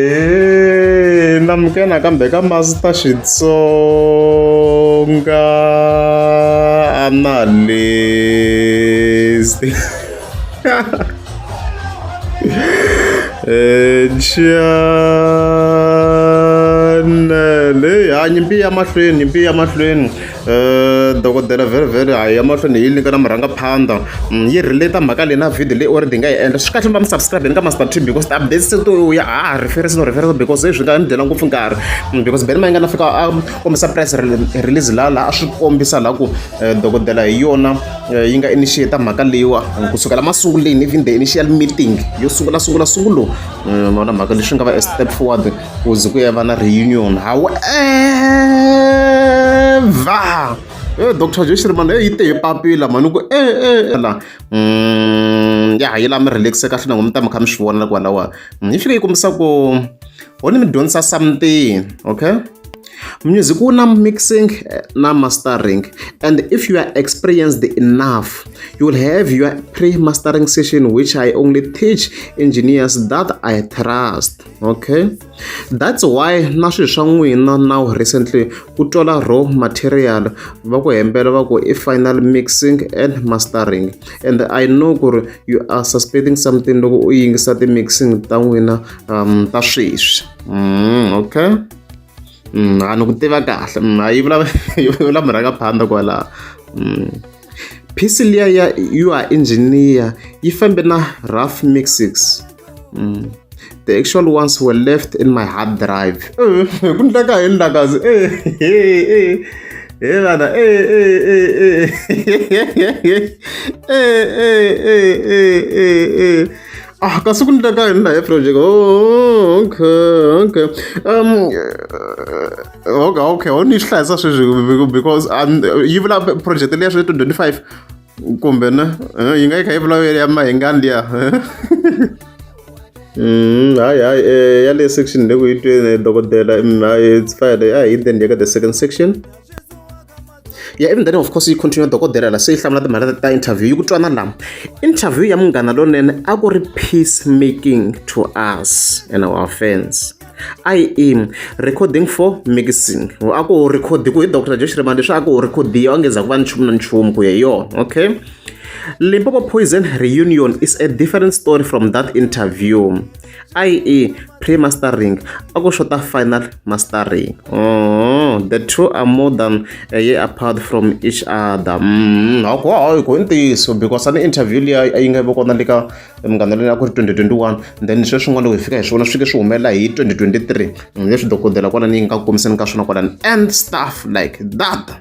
Ahee namukela nakambe ka Master Xitsonga Analyst Channel ha nyimpi ya mahlweni nyimpi ya mahlweni dokodela vhele hayi ya mahlweni hi nyika na murhangaphandha yi relate mhaka leyi na video leyi already nga yi endla swi kahle va mi subscribe ni ka Master T because ti-updates se to ya ha reference no reference because se swi nga ni dyela ngopfu nkarhi because Benny Mayengani a fika a kombisa press release laha laha a swi kombisa laha ku dokodela hi yona yi nga initiate mhaka leyiwa kusukela masunguleni even the initial meeting yo sungula sungula sungulo ma vona mhaka leswi nga va a step forward ku ze ku ya va na reunion however Dr Joe Shirimani yi te hi papila mhani ku e e la ya yi la mi relax kahle na n'wi mi ta mi kha mi swi vona kwalawa yi fike yi kombisa ku ho ni mi dyondzisa something okay music wu na mixing na mastering and if you are experienced enough you will have your pre-mastering session which I only teach engineers that I trust okay that's why na swilo swa n'wina now recently ku twala raw material va ku hembela va ku i final mixing and mastering and I know ku ri you are suspecting something loko u yingisa ti-mixing ta n'wina ta sweswi okay a ni ku tiva kahle a yi vula yi vula murhangaphandha kwalaho piece liya ya you are engineer yi fambe na rough mixes the actual ones were left in my hard drive ku ndleka yini la kasi he vana ah kasi ku ndleka yini la hi project oh okay okay okay okay ho ni swi hlayisa sweswi because yi vula project leya swi 2025 kumbe na yi nga yi kha yi vula ya Mayengani liya hayi hayi ya le section leyi ku yi tweni dokodela hayi it's fine hayi then ka the second section yeah even then of course yi continue dokodela la se yi hlamula timhaka ta interview yi ku twana lama interview ya Munghana Lonene a ku ri peace making to us and our fans i.e. recording for mixing a ku record ku hi Dr Joe Shirimani leswi a ku recordiwa a nge za ku va nchumu na nchumu ku ya hi yona okay Limpopo Poison reunion is a different story from that interview i.e. pre-mastering a ku xota final mastering oh, the two are more than a year apart from each other hayi ku i ntiyiso because a ni interview liya yi nga va kona le ka Munghana Lonene a ku ri 2021 then sweswin'wana loko hi fika hi swona swi fike swi humelela hi 2023 leswi dokodela kwalani yi nga ku kombiseni ka swona kwalani and stuff like that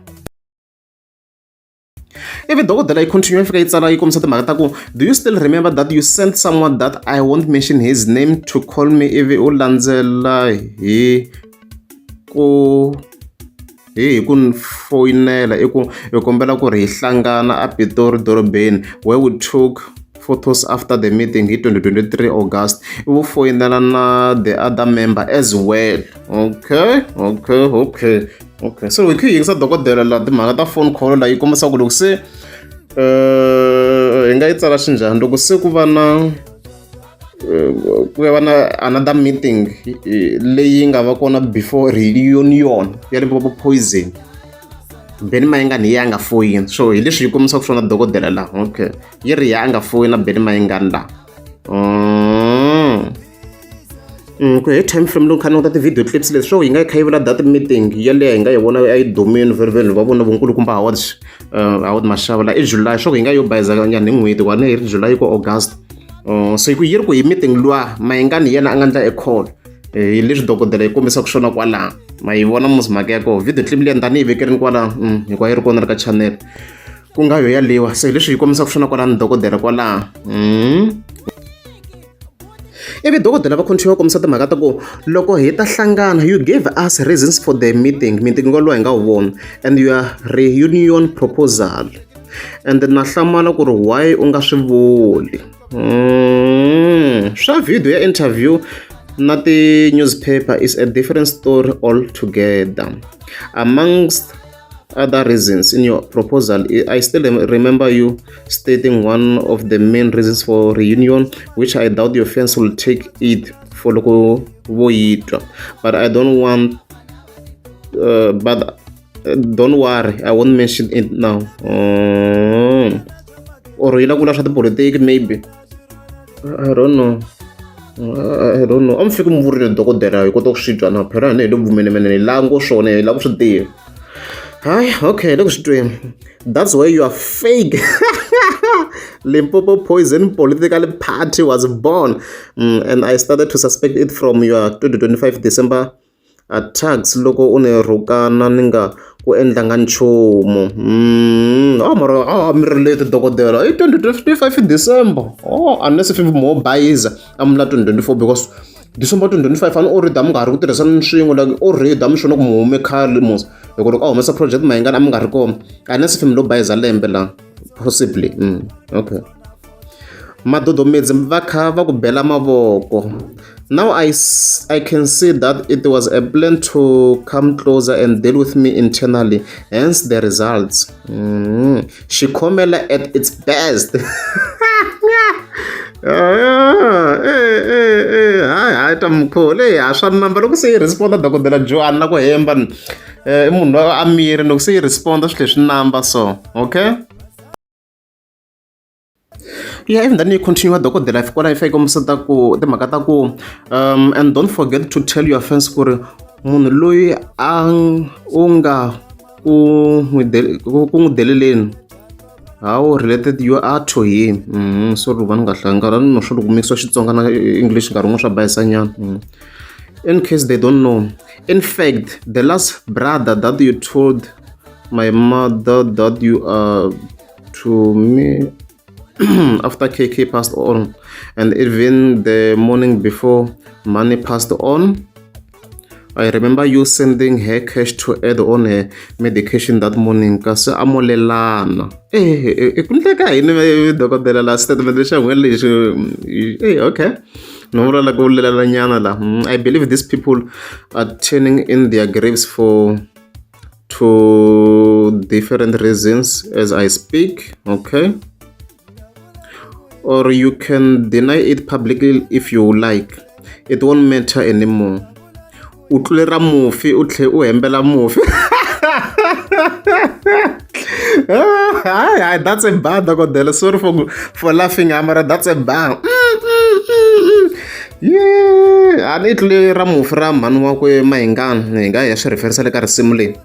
ivi dokodela yi continue yi fika yi tsala yi kombisa timhaka ta ku do you still remember that you sent someone that I won't mention his name to call me ivi u landzela hi ku hi ku ni foyinela i ku hi kombela ku ri hi hlangana a Pitori dorobeni where we took photos after the meeting hi 2023 August ivi u foyinela na the other member as well okay okay okay okay so hi kha hi yingisa dokodela la timhaka ta phone call la yi kombisa ku loko se hi nga yi tsala xinjhani loko se ku va na ku va na another meeting leyi nga va kona before reunion ya Limpopo Poison Benny Mayengani hi ya nga foyini so hi leswi yi kombisaka swona dokodela la okay yi ri ya a nga foyina Benny Mayengani la ku hi time frame lowu kha ni languta ti-video clips leswi swo yi nga yi kha yi vula that meeting yaleyo hi nga yi vona a yi dumile very very va vona vonkulukumba Howard Howard Mashava la i July swo ku yi nga yo bayiza nyana hi n'hweti wa ne hi ri July ku August so hi ku yi ri ku hi meeting luwa Mayengani hi yena a nga ndla e call hi leswi dokodela yi kombisaka swona kwalaha ma yi vona mos mhaka ya koho video clip liya ni yi vekerini kwala hikuva yi ri kona ri ka channel ku nga yo yaliwa se hi leswi yi kombisaka swona kwalano dokodela kwalaha ivi dokodela va continue va kombisa timhaka ta ku loko hi ta hlangana you gave us reasons for the meeting meeting wolowo hi nga wu vona and your reunion proposal and na hlamala ku ri why u nga swi vuli swa video ya interview na ti-newspaper is a different story altogether amongst other reasons in your proposal I still remember you stating one of the main reasons for reunion which I doubt your fans will take it for loko vo yi twa but I don't want but don't worry I won't mention it now. Or yi la ku vula swa tipolotiki maybe I don't know. I don't know. A mi fiki mi vurile dokodela hi kota ku swi twa na phela hina hi le vumenemenene hi lava ngo swona hi lava ku swi tiva. Hayi okay hi le ku swi tweni. That's why you are fake. Limpopo Poison Political Party was born and I started to suspect it from your 2025 December attacks loko u ni rhukana ni nga ku endlanga nchumu. Oh mara a mi ri late dokodela i 2025 December. Oh unless if mo bayiza a mi la 2024 because December 2025 a ni already a mi nga ha ri ku tirhisana swin'we like already a mi swona ku mi hume khale mos hi ku loko a humesa project Mayengani a mi nga ri kona unless if mi lo bayiza lembe la possibly okay Madodomedzi va kha va ku bela mavoko now I can see that it was a plan to come closer and deal with me internally hence the results. Xikhomela at its best. Hayi hayi ta mkhulu eyi a swa namba loko se yi responda dokodela Joe na ku hemba i munhu loyi a miri loko se yi responda swi tlhe swi namba so okay. Yeah, even then you continue dokodela kwala yi fa yi kombisa ta ku timhaka ta ku and don't forget to tell your fans ku ri munhu loyi a u nga ku n'wi deleleni how related you are to him. Sorry va ni nga hlangana no swo loko mixiwa Xitsonga na English nkarhi wun'we swa bayisanyana. In case they don't know, in fact the last brother that you told my mother that you are to me after KK passed on, and even the morning before Money passed on, I remember you sending her cash to add on her medication that morning. Kasi a molelana. Eh, ku ndleka yini dokodela la statement lexa n'wina lexi eh okay. No vula la ku lelana nyana la. I believe these people are turning in their graves for two different reasons as I speak, okay? Or you can deny it publicly if you like. It won't matter anymore. U tlule ra mufi u tlhe u hembela mufi. Hayi, that's a bar dokodela. Sorry for laughing, Amara. That's a bar. Yeah, a ni tlule ra mufi ra mhani wakwe Mayengani hi nga ya swi referisa le ka risimu leyi.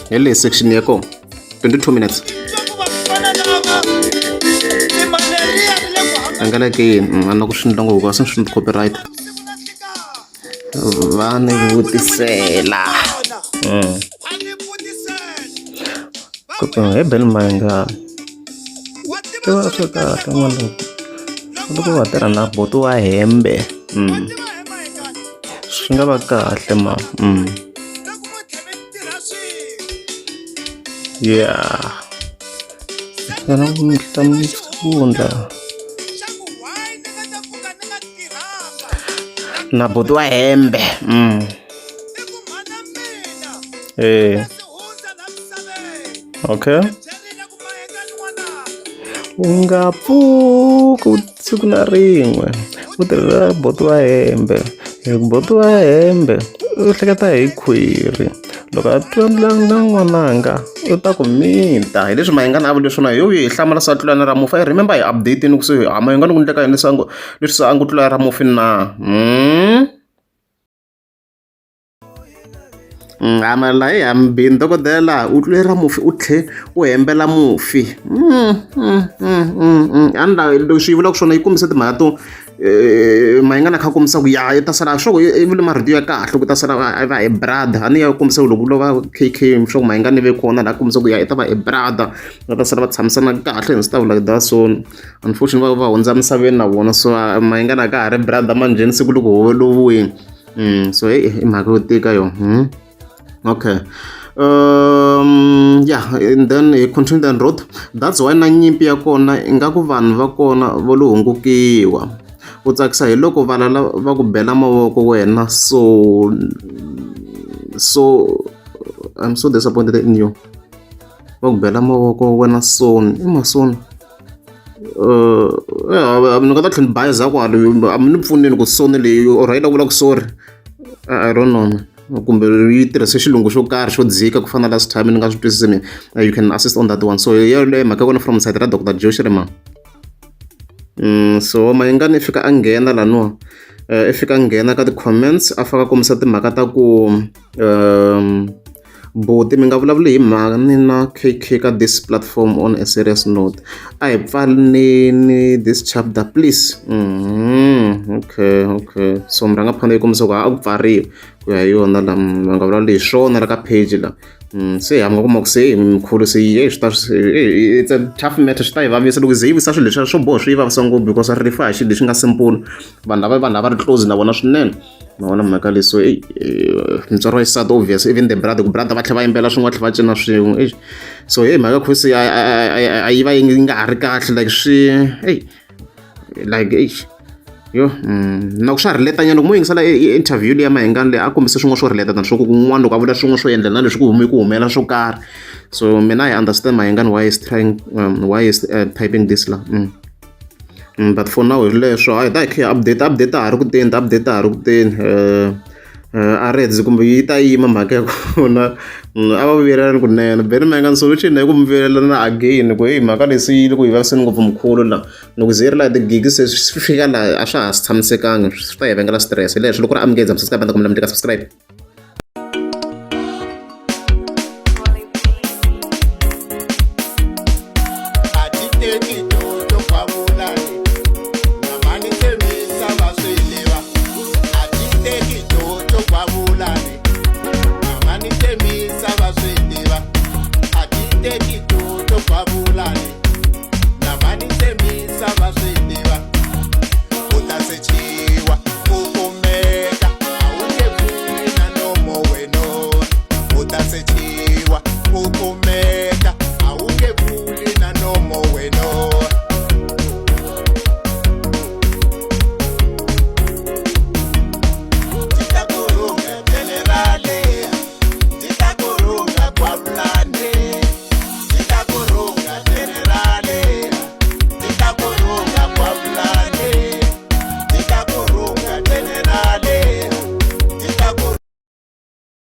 Hi leyi section ya kona 22 minutes. A nga le ke a na ku swi endla ngopfu se swi copyright. Va ni vutisela. He Benny Mayengani. Tiva swi kahle n'wana loko va tirha na buti wa hembe swi nga va kahle ma yeah na buti wa hembe eh okay. U nga pfuki siku na rin'we u tirhela buti wa hembe hi ku buti wa hembe u hleketa hi khwiri loko a twa na n'wananga u ta ku mita hi leswi Mayengani a vule swona hi yo hi hlamala se a tlula na ra mufi I remember hi update-ini ku se ha Mayengani ku endleka yini leswi a ngo leswi se a ngo tlula ra mufi na. Mara hi hambini dokodela u tlule ra mufi u tlhe u hembela mufi a ni la leswi yi vulaka swona yi kombisa timhaka to Mayengani a kha a kombisa ku ya i ta sala swa ku i vule marito ya kahle ku ta sala a va hi brother a ni ya kombisa ku loko ku lova K_K swa ku Mayengani ve kona laha kombisa ku ya i ta va hi brother va ta sala va tshamisana kahle and stuff like that so unfortunately va hundza emisaveni na vona so Mayengani a ka ha ri brother manjheni siku loko ho loviwini. So hey i mhaka yo tika yo. Okay. Yeah, and then he continued and wrote, that's why na nyimpi ya kona ingaku vanhu va kona vo lo hungukiwa. U tsakisa hi loko valala va ku bela mavoko wena so I'm so disappointed in you. Va ku bela mavoko wena soni, i masoni. Ni nga ta tlhela ni bayiza kwalo a mi ni pfuneni ku soni leyi or yi la ku vula ku sorry I don't know kumbe yi tirhise xilungu xo karhi xo dzika ku fana na last time ni nga swi twisisi mina. You can assist on that one. So yeleyo mhaka ya kona from side ra Dr Joe Shirimani. So Mayengani i fika a nghena laniwa i fika a nghena ka ti-comments a faka kombisa timhaka ta ku buti mi nga vulavuli hi mhani na K_K ka this platform on a serious note a hi pfaleni this chapter please. Okay okay so murhangaphandle yi kombisa ku a ku pfariwa ku ya hi yona la va nga vulavuli hi swona la ka page la. Se ha mi nga kuma ku se mkhulu se yi swi ta it's a tough matter swi ta yi vavisa loko ze yi visa swilo leswiya swo boha swi yi vavisa ngopfu because rifu a hi xilo lexi nga simple vanhu lava vanhu lava ri close na vona swinene. Ma vona mhaka leyi so eyi mutswari wa xisati obvious even the brother ku brother va tlhela va yimbela swin'we va tlhela va cina swin'we eish so heyi mhaka khosi a yi va yi nga ha ri kahle like swi eyi like eish yo na ku swa relate nyana loko mo yingisela interview leyi ya Mayengani leyi a kombise swin'wana swo relate na swo ku kun'wana loko a vula swin'wana swo endla na leswi ku hume ku humela swo karhi so mina I understand Mayengani why is trying why is typing this la. But for now hi leswo hayi hi ta hi kha hi update update a ha ri ku teni update a ha ri ku teni a Reds kumbe yi ta yima mhaka ya kona a va vuyelelani kunene Benny Mayengani solution i ku mi vuyelelana again ku heyi mhaka leyi se yi le ku hi vaviseni ngopfu mkhulu la loko ze yi ri laha tigigi se swi fika laha a swa ha tshamisekanga swi ta hi vangela stress hi leswo loko ri amukeza mi subscribe ni kombela mi tika subscribe.